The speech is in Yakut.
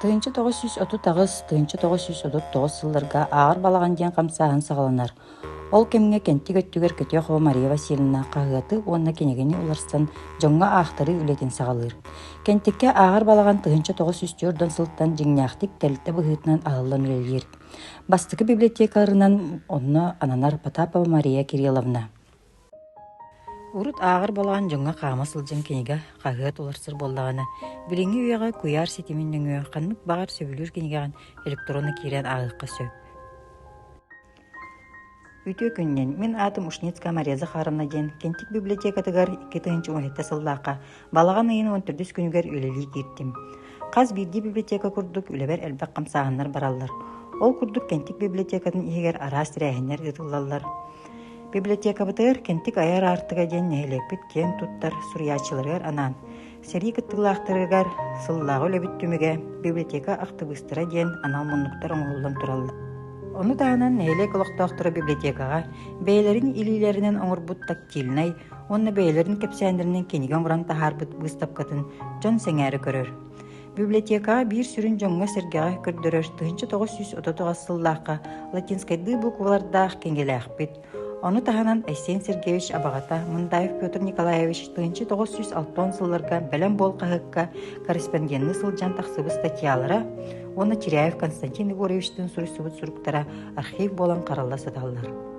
1938, 1939 сылларга Ааҕар балаҕан диэн хамсааһын саҕаланар. Ол кэмҥэ Кэнтик өттүгэр Көтөхова Мария Васильевна хаһыаты уонна кинигэни уларсан дьоҥҥо аахтарыы үлэтин саҕалыыр. Кэнтиккэ Ааҕар балаҕан 1940 сылтан дьиҥнээхтик тэрилтэ быһыытынан аһыллан үлэлиир. Бастакы библиотекарынан онно ананар Потапова Мария Кирилловна. Урут ааҕар балаҕан дьоҥҥо хаама сылдьан кинигэ, хаһыат уларсар буоллаҕына, билиҥҥи үйэҕэ куйаар ситимин нөҥүө ханнык баҕар сөбүлүүр кинигэҕин электронно киирэн ааҕыахха сөп. Үтүө күнүнэн, мин аатым Ушницкая Мария Захаровна диэн Кэнтик библиотекатыгар 2017 сыллаахха балаҕан ыйын 14 күнүгэр үлэлии кииртим. Хас биирдии библиотека курдук үлэбэр элбэх хамсааһыннар бараллар. Ол курдук Кэнтик библиотекатын иһигэр араас тэрээһиннэр ыытыллаллар. Библиотекабытыгар Кэнтик айар аартыга диэн нэһилиэкпит киэн туттар суруйааччыларыгар анаан сэрии кыттыылаахтарыгар сыллааҕы үлэбит түмүгэ библиотека актыбыыстара диэн анал муннуктар оҥоһуллан тураллар. Ону таһынан нэһилиэк олохтоохторо библиотекаҕа бэйэлэрин илиилэринэн оҥорбут тактильнай уонна бэйэлэрин кэпсээннэринэн кинигэ оҥорон таһаарбыт быыстапкатын дьон сэҥээрэ көрөр. Библиотекаҕа биир сүрүн дьоҥҥо-сэргэҕэ көрдөрөр 1939 сыллаахха латинскайдыы буквалардаах кинигэлээхпит. Ону таһынан Айсен Сергеевич абаҕата Мындаев Петр Николаевич 1960 сылларга Бэлэм буол хаһыакка корреспонденныы сылдьан тахсыбыт статьялара уонна Чиряев Константин Егоровичтыын суруйсубут суруктара архив буолан харалла сыталлар.